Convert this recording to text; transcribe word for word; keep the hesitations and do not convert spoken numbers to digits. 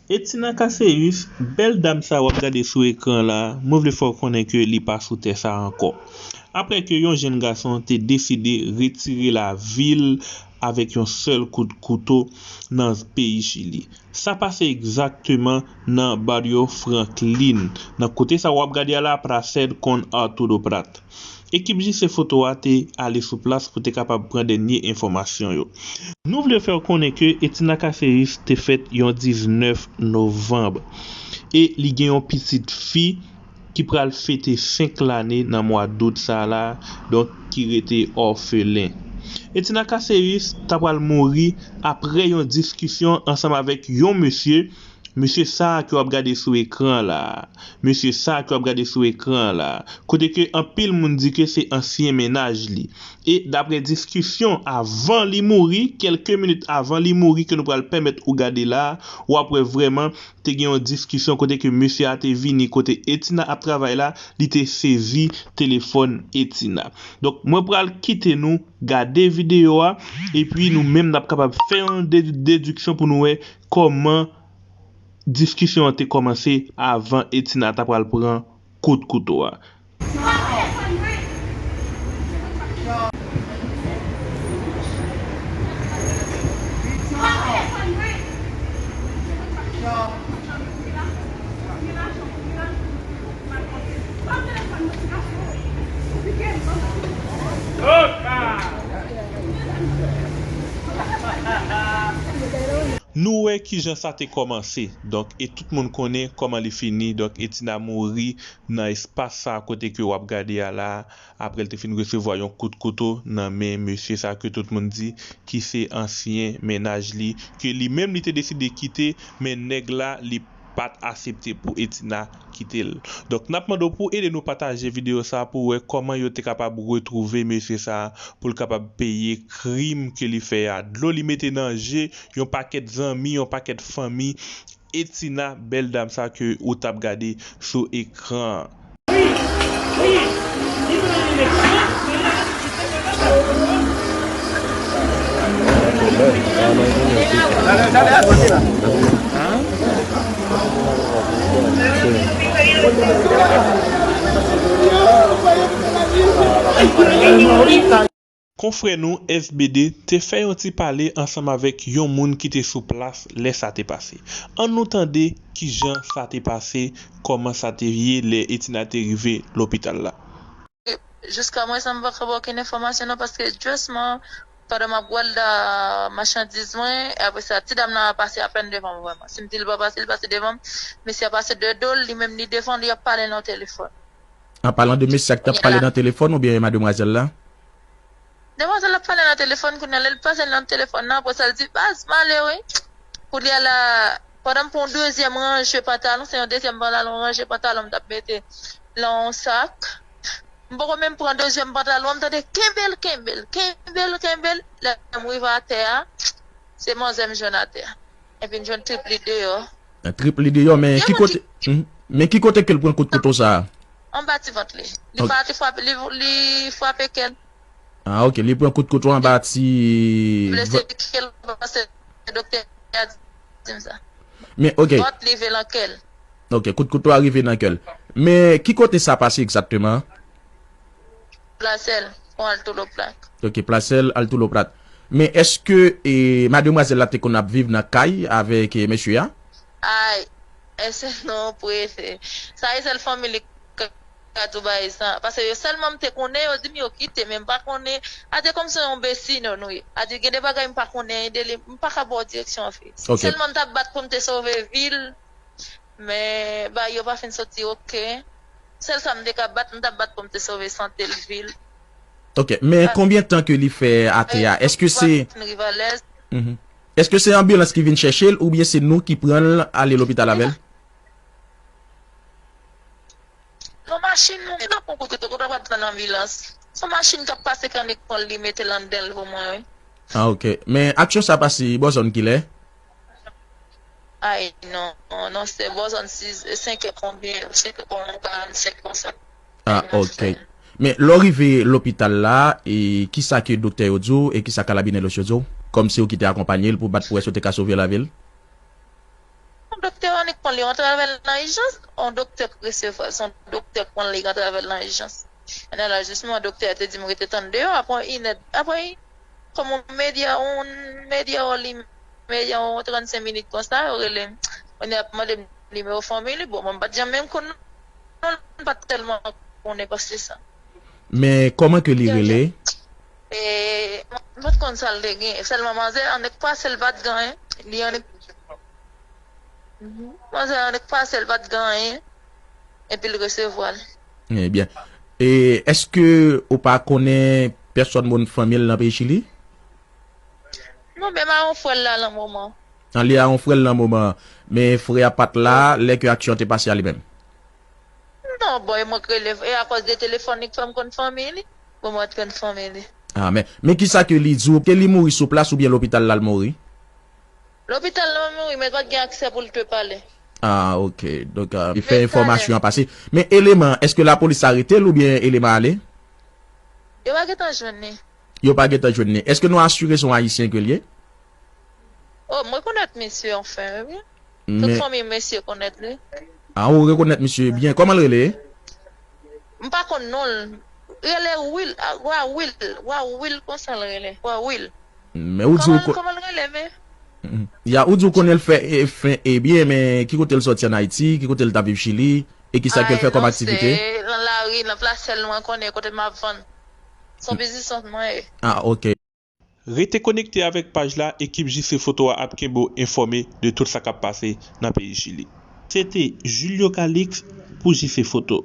Etina Casseus, bèl dam sa w ap gade sou ekran la, mwen vle fè w konnen ke li pa sou tè sa ankò. Apre ke yon jenn gason te deside retire lavi l avèk yon sèl kout kouto nan peyi Chili. Sa pase egzakteman nan Barrio Franklin, nan kote sa w ap gade a la, Praça con Arturo Prat. Ekip J C Foto a te ale sou plas pou te kapab pran dènye enfòmasyon yo. Nou vle fè w konnen ke Etina Casseus te fèt yon diznèf novanm e li gen yon pitit fi ki pral fete senk lane nan mwa dout sa la, donk ki rete òfelen. Etina Casseus ta pral mouri apre yon diskisyon ansanm avèk yon mesye, mesye sa a ke w ap gade sou ekran la, mesye sa a ke w ap gade sou ekran la, kote ke anpil moun di ke se ansyen mennaj li. E dapre diskisyon avan li mouri, kèlke minit avan li mouri ke nou pral pèmèt ou gade la, w ap wè vrèman te gen yon diskisyon kote ke mesye a te vini kote Etina ap travay la, li te sezi telefòn Etina. Donk, mwen pral kite nou gade videyo a, epi nou menm n ap kapab fè yon de-, dediksyon pou nou wè kòman diskisyon an te kòmanse avan Etina ta pral pran kout kouto a. Nou wè kijan sa te kòmanse. Donk, e tout moun konnen kòman li fini. Donk, Etina mouri nan espas sa kote ke w ap gade a la, apre l te fin resevwa yon kout kouto nan men mesye sa ke tout moun di ki se ansyen mennaj li, ke li menm li te deside kite, men nèg la, li pa t aksepte pou Etina kite l. Donk, n ap mande w pou ede nou pataje videyo sa pou wè kòman yo te kapab retwouve mesye sa pou l kapab peye krim ke li fè a. Dlo li mete nan je yon pakèt zanmi, yon pakèt fanmi Etina, bèl dam sa ke ou t ap gade sou ekran an. Konfrè nou S B D te fè yon ti pale ansanm avèk yon moun ki te sou plas lè sa te pase. Ann nou tande kijan sa te pase, kòman sa te ye lè Etina te rive lopital la. Jiska prezan, m paka ba w okenn enfòmasyon non, paske just man, pandan m ap gwèl da machandiz mwen, e apre sa, ti dam nan pase apèn devan m vrèman. Si m di l pa pase, l pase devan m, mesye a pase de do l, li menm li devan, li ap pale nan telefòn. An palan de mesye a k t ap pale nan telefòn oubyen mademwazèl la? Demwazèl la ap pale nan telefòn, kounye a lè l pase nan telefòn nan, apre sa l di, "Baz, m ale wi." Kounye a la, pandan m pran yon dezyèm ranje pantalon, se yon dezyèm pantalon, ranje pantalon m t ap mete nan yon sak. M poko menm pran dezyèm pantalon an, m tande, "Kenbe l, kenbe l, kenbe l, kenbe l." Lè m rive atè a, se manzè m jwenn atè a. Epi m jwenn trip li deyò. Trip li deyò, men ki kote, hmm, men ki kote ke l pran kout kouto sa a? Anba ti vant li. Li pa, li frape, li, li frape kè l. Ah, ok, li pran kout kouto anba ti. Blese kè l, paske doktè a di m sa. Men, ok. Vant li rive nan kè l. Ok, kout kouto a rive nan kè l. Men, ki kote sa pase egzakteman? Plasèl, kon Alto Loprak. Ok, Plasèl, Alto Loprak. Men, èske, e, mademwazèl la te konn ap viv nan kay avèk, e, mesye a? Ay, èske non, prese. Sa e sèl fanmi li ka, ka tou bay sa. Paske yo sèlman m te konnen, yo di m yo kite, men m pa konnen. A di kòmsi yon besino nou ye. A di gen de bagay m pa konnen de li, m pa ka ba w direksyon an fi. Ok. Sèlman m t ap bat pou m te sove vi l, men bagay yo pa fin soti ok. Sèl sa m te ka bat, m t ap bat pou m te sove sante l, vi l. Ok, men konbyen tan ke li fè atè a? Èske se, mhm. Èske se anbilans ki vin chèche l oubyen se nou ki pran l ale lopital avè l? Non, machin, nou pa pran kout kouto, kote w pral pran anbilans. Se yon machin k ap pase k annik pran l, li mete l anndan l pou mwen, wi. Ah, ok. Men aksyon sa pase bò zòn kilè? Ay, non, non, se bò zòn sis, senk è konbyen, senk è karannsenk konsa. Ah, ok. Men lè w rive lopital la, e kisa ke doktè yo di w e kisa karabinèlos yo di w? Kòmsi ou ki te akonpanye l pou bat pou wè si w te ka sove lavi l? doktè annik pran li, antre avè l nan ijans, yon doktè k resevwa l, se yon doktè k pran li, antre avè l nan ijans. Kounye a la, jisman, doktè a te di m rete tann deyò, apre inèd, apre, kòm yon medya, yon medya, yon li, medya, yon trannsenk minit konsa, yo rele m. Kounye a ap mande m nimewo fanmi li, bon, mwen m pa t janm menm konn non l, m pa t tèlman konnen pase sa. Men kòman ke li rele? E, m pa t konn sa l te gen. Sèlman manzè annik pase l pa t gen anyen. Li annik. Manzè annik pase l pa t gen anyen. Epi l resevwa l. Ebyen. E èske ou pa konnen pèsòn moun fanmi l nan peyi Chili? Non, men m a yon frè l la nan moman. An li a yon frè l nan moman. Men frè a pa t la lè ke aksyon an te pase a li menm. Non, bòy, mwen k rele. E akòz de telefòn li k fè m konn fanmi li. Bon, mwen t konn fanmi li. Ah, men, men kisa ke li di w? Ke li mouri sou plas oubyen lopital la l mouri? Lopital la mouri, men pa t gen aksè pou l te pale. Ah, ok. Donk, uh, li fè enfòmasyon an pase. Men eleman, èske lapolis arete l oubyen eleman ale? Yo pa gentan jwenn li. Yo pa gentan jwenn li. Èske nou asire se yon ayisyen ke l ye? Oh, mwen konèt misye anfen, wi. Tout fanmi misye konèt li. Ah, ou rekonèt misye byen. Kòman l rele? M pa konn non l. Rele Will, ah, Wa Will, Wa Will konsa l rele. Wa Will. Men ou di ou Kòman l rele, men? Ya, ou di ou konnen l fè e, fen e byen, men ki kote l sòti ann Ayiti, ki kote l t ap viv Chili, e kisa ke l fè kòm aktivite? Nan lari, nan plasèl mwen konnen kote m ap vann. Se yon biznisman mwen ye. Ah, ok. Rete konekte avèk paj la, ekip Jise Foto a ap kenbe w enfòme de tout sa k ap pase nan peyi Chili. Se te Julio Calix pou Jise Foto.